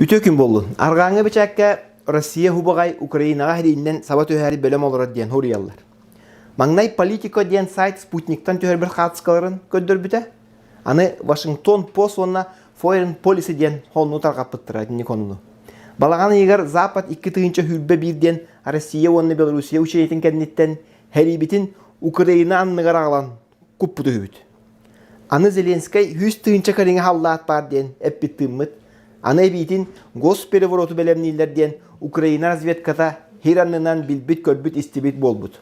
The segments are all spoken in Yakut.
Үтүө күн буоллун. Арҕааҥҥы бэчээккэ Россия хубаҕай Украинаҕа сэрииннэн саба түһээри бэлэм олорор диэн суруйаллар. Маҥнай Политико диэн сайт спутниктан түһэрбит хаартыскаларын көрдөрбүтэ. Аны Вашингтон Пост уонна Foreign Policy диэн хонуу тарҕаппыттара итинник онуну. Балаҕан ыйыгар Запад 2021 диэн Россия уонна Белоруссия учениетын кэнниттэн сэриибитин Украина анныгар аҕалан куппут үһүбүт. Аны Зеленскэй 100 000 кэриҥэ халлаат баар диэн эппит-тыыммыт. Аны эбиитин госперевороту бэлэмнииллэр диэн Украина разведката хир аннынан билбит-көрбүт истибит буолбут.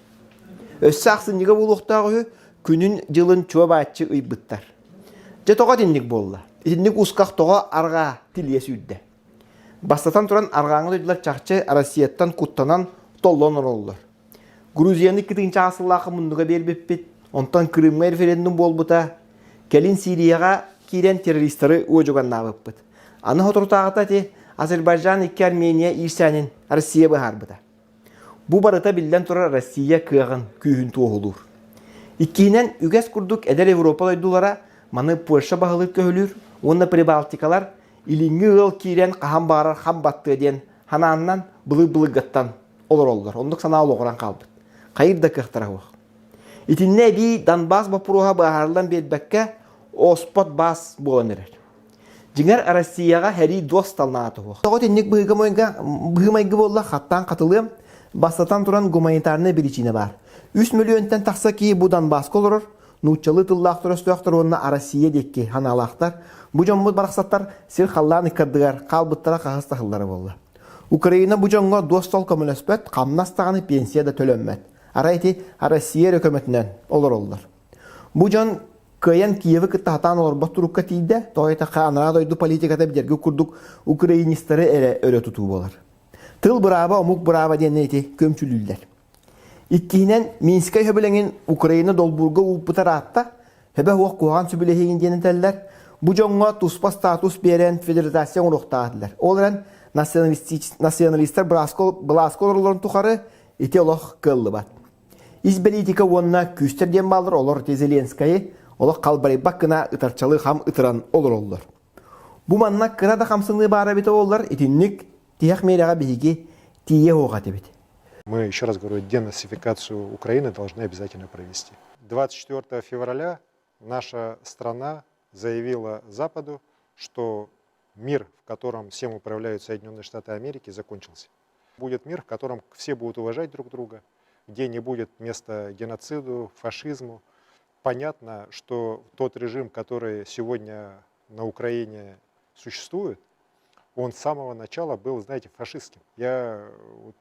Өссө ахсынньыга буолуохтаах үһү, күнүн-дьылын чуо-бааччы ыйбыттар. Дьэ тоҕо итинник буолла? Итинник усках тоҕо арҕаа тилийэ сүүрдэ? Бастатан туран арҕааҥҥы дойдулар чахчы Россияттан куттанан толлон олороллор. Грузияны 2000 сыллаахха муннуга биэрбиппит, онтон Крымҥа референдум буолбута, кэлин Сирияҕа киирэн террористары уодьуганнаабыппыт. Аны соторутааҕыта ити Азербайджан икки Армения иирсээнин Россия быһаарбыта. Бу барыта биллэн турар Россия кыаҕын, күүһүн туоһулуур. Иккиһинэн, үгэс курдук эдэр Европа дойдулара маны Польша баһылык көһүлүүр уонна Прибалтикалар илиҥҥи ыал киирэн хаһан баҕарар хам баттыа диэн ханааннан былыр-былыргаттан олороллор. Оннук санаа олоҕуран хаалбыт. Хайыр да кыахтара суох. Итиннэ эбии Донбасс боппуруоһа быһаарыллан биэрбэккэ, оспот баас буолан эрэр. Дьиҥэр, Россияҕа сэрии дуостал наада суох. Тоҕо итинник быһыы-майгы буолла, хаттаан хатылыам. Бастатан туран, гуманитарнай биричиинэ баар. Үс мөлүйүөнтэн тахса киһи бу Донбасска олорор, нууччалыы тыллаах төрөстөөхтөр уонна Россия диэки санаалаахтар. Бу дьоммут барахсаттар сир-халлаан ыккардыгар хаалбыттара хаһыс да сыллара буолла. Украина бу дьоҥҥо дуостал көмөлөспөт, хамнас даҕаны пенсия да төлөммөт. Арай ити Россия эрэ көмөтүнэн олороллор. Бу дьон кыайан Киевы кытта сатаан олорбот турукка тиийдэ, тоҕо диэтэххэ анараа дойду политиката билэргэ курдук украинистары эрэ өрө тутуу буолар. Тыл бырааба, омук бырааба диэннэр ити көмчүлүүллэр. Иккиһинэн, Минскэй сөбүлэҥин Украина долбуурга ууппута ыраатта, Сөбө суох куһаҕан сөбүлэһиигин диэн этэллэр. Бу дьоҥҥо туспа статус биэрэн федерация оҥоруохтаах этилэр. Ол эрэн националистар былааска олороллорун тухары ити олох кыаллыбат. Ис бэлиитикэ уонна күүстэр диэн бааллар, олор ити Зеленскайы олох халбарыйбат гына ытарчалыы хам ытыран олороллор. Бу манна кыра да хамсаныы баара эбитэ буоллар, итинник тиһэх миэрэҕэ биһиги тиийэ суох этибит. Мы, еще раз говорю, денацификацию Украины должны обязательно провести. 24 февраля наша страна заявила Западу, что мир, в котором всем управляют Соединенные Штаты Америки, закончился. Будет мир, в котором все будут уважать друг друга, где не будет места геноциду, фашизму. Понятно, что тот режим, который сегодня на Украине существует, он с самого начала был, знаете, фашистским. Я, вот,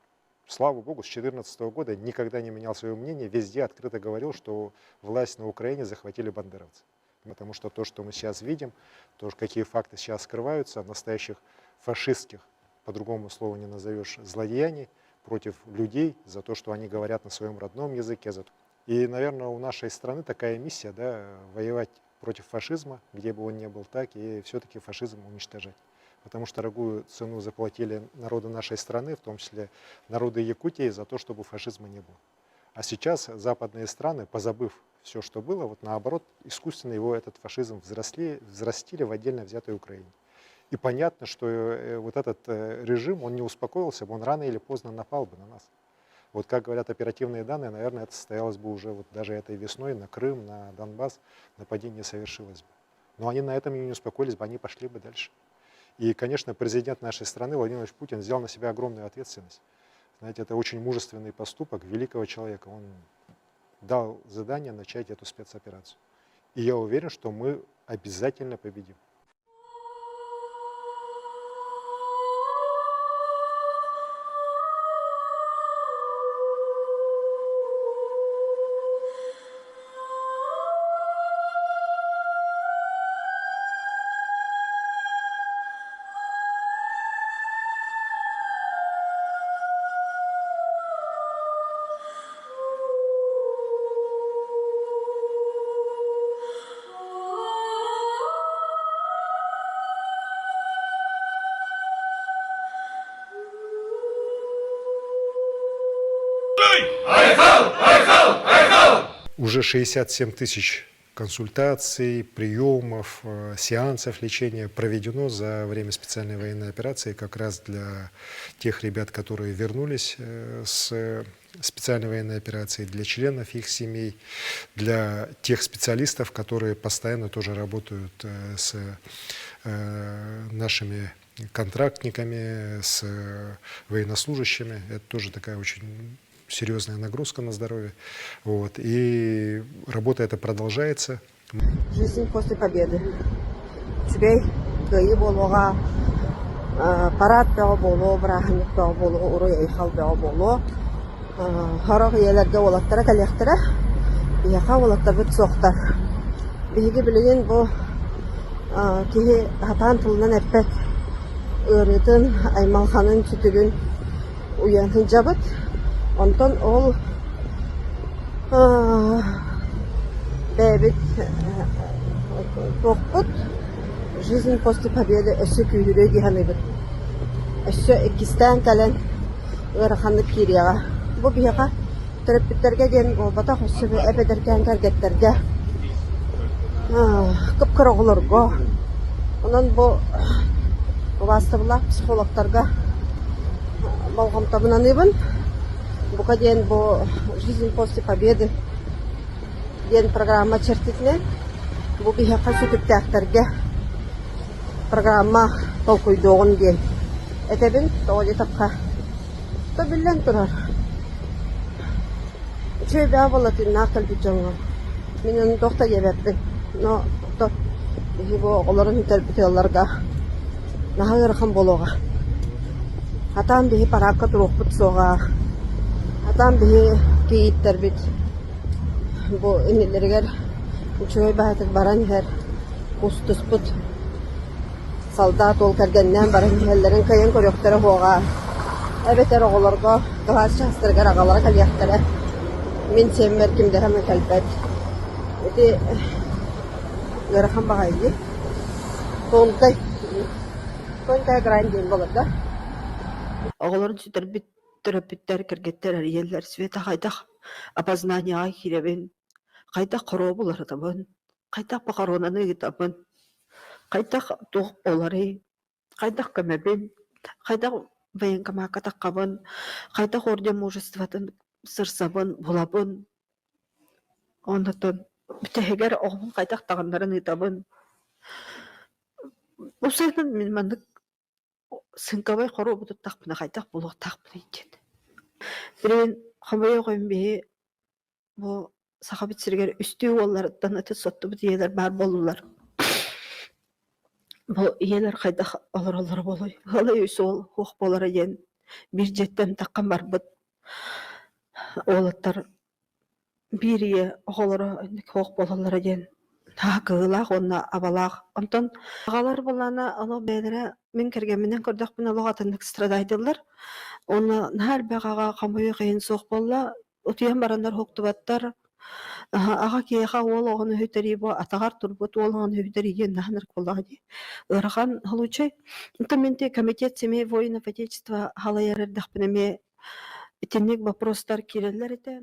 слава богу, с 2014 года никогда не менял свое мнение, везде открыто говорил, что власть на Украине захватили бандеровцы. Потому что то, что мы сейчас видим, то, какие факты сейчас скрываются, настоящих фашистских, по-другому слову не назовешь, злодеяний против людей за то, что они говорят на своем родном языке. И, наверное, у нашей страны такая миссия, да, воевать против фашизма, где бы он ни был, так и все-таки фашизм уничтожать. Потому что дорогую цену заплатили народы нашей страны, в том числе народы Якутии, за то, чтобы фашизма не было. А сейчас западные страны, позабыв все, что было, вот наоборот, искусственно его, этот фашизм, взросли, взрастили в отдельно взятой Украине. И понятно, что э, вот этот э, режим, он не успокоился бы, он рано или поздно напал бы на нас. Вот как говорят оперативные данные, наверное, это состоялось бы уже вот даже этой весной на Крым, на Донбасс нападение совершилось бы. Но они на этом и не успокоились бы, они пошли бы дальше. И, конечно, президент нашей страны Владимир Владимирович Путин взял на себя огромную ответственность. Знаете, это очень мужественный поступок великого человека. Он дал задание начать эту спецоперацию. И я уверен, что мы обязательно победим. Уже 67 тысяч. Консультаций, приемов, сеансов лечения проведено за время специальной военной операции как раз для тех ребят, которые вернулись с специальной военной операции, для членов их семей, для тех специалистов, которые постоянно тоже работают с нашими контрактниками, с военнослужащими. Это тоже такая очень серьезная нагрузка на здоровье. Вот. И работа эта продолжается. Жизнь после победы. Үчүгэй кыайыы буолуоҕа, парад бөҕө буолуо, бырааһынньык бөҕө буолуо, уруй-айхал бөҕө буолуо. Сорох ийэлэргэ уолаттара кэлиэхтэрэ, биһиэхэ уолаттарбыт суохтар. Биһиги билигин бу киһи сатаан тылынан эппэт ыарыытын, аймалҕанын, сүтүгүн уйан сылдьабыт. Онтон ол бэйэбит туохпут «Жизнь после победы» өссө күүһүрүө дии саныыбыт. Өссө иккистээн кэлэн ыараханнык киириэҕэ. Бу биһиэхэ төрөппүттэргэ диэн буолбатах, өссө эбэдэркээн кэргэттэргэ, кып-кыра оҕолорго. Онон бу убаастабыллаах психологтарга болҕомтобун аныыбын. Бука диэн бу «Жизнь после победы» диэн программа чэрчитинэн бу биһиэхэ сүтүктээхтэргэ программа толкуйдуоҕун диэн этэбин. Тоҕо диэтэххэ, то биллэн турар, үчүгэй бөҕө буолла тыыннаах кэлбит дьоҥҥо. Мин ону туох да диэбэппин. Но то биһи бу оҕолорун сүтэрбит ыалларга наһаа ыарахан буолуоҕа. Хатаан биһи параакка туруохпут суоҕа. Хатаан биһи кийииттэрбит бу иннилэригэр үчүгэй баҕайытык баран иһэр кустуспут Салдаат уол кэргэнинээн баран иһэллэрин кыайан көрүөхтэрэ суоҕа, эбэтэр оҕолорго кылаас чаастарыгар аҕалара кэлиэхтэрэ. Мин сиэммэр ким да эмэ кэлбэт. Ити ыарахан баҕайы дии. Тонкай, тонкая грань диэн буолар да. Оҕолорун сүтэрбит төрөппүттэр, кэргэттэр эрийэллэр, Света хайдах опознаниеҕа киирэбин, хайдах хоруобу уларытабын, хайдах похоронаны ыытабын, хайдах туох буоларый, хайдах көмөбүн, хайдах военкомакка таххабын, хайдах орден мужествотын сырсабын, булабын. Оннотон бүтэһигэр оҕобун хайдах таҕыннаран ыытабын. Бу сайын мин маннык сыҥкабай хоруобу туттахпына хайдах буолуохтаахпыный диэн. Билигин хомойуох иһин биһи Бу Сахабыт сиригэр үстүү уолларыттан ытыс соттубут ийэлэр баар буоллулар. Бу ийэлэр хайдах олороллоро буолуой? Ыалай үс уол суох буолара диэн биир дьиэттэн таххан барбыт уолаттар биир ийэ оҕолоро инник суох буолаллара диэн наһаа кыһыылаах уонна абалаах. Онтон аҕалар буоллаҕына олох бэйэлэрэ мин кэргэмминэн көрдөхпүнэ олох атыннык страдайдыллар. Уонна наһаа элбэх аҕа хомойуох иһин суох буолла. Утуйан бараннар уһуктубаттар. Аҕа киһиэхэ уол оҕону үһүтэрии бу атаҕар турбут уол оҕону үһүтэрии диэн наһаа ынырык буоллаҕа дии. Ыарахан случай. Онтон мин ити комитет семей воинов отечества халайар эрдэхпинэ эмиэ итинник вопростар киирэллэр этэ.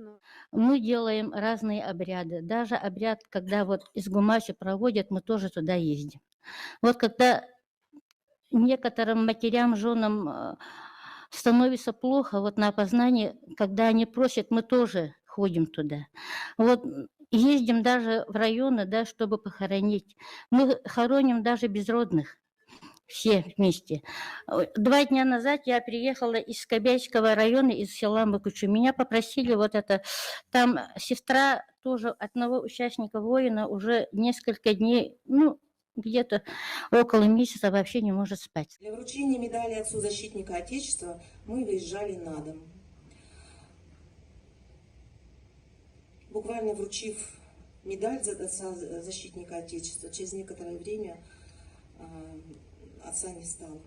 Мы делаем разные обряды. Даже обряд, когда вот из Гумачи проводят, мы тоже туда ездим. Вот когда некоторым матерям, женам становится плохо, вот на опознание, когда они просят, мы тоже ходим туда. Вот ездим даже в районы, да, чтобы похоронить. Мы хороним даже безродных все вместе. 2 дня назад я приехала из Кобяйского района, из села Мыкучу. Меня попросили вот это... Там сестра тоже одного участника воина уже несколько дней, ну, где-то около месяца вообще не может спать. Для вручения медали отцу защитника Отечества мы выезжали на дом. Буквально вручив медаль за отца защитника Отечества, через некоторое время отца не стало.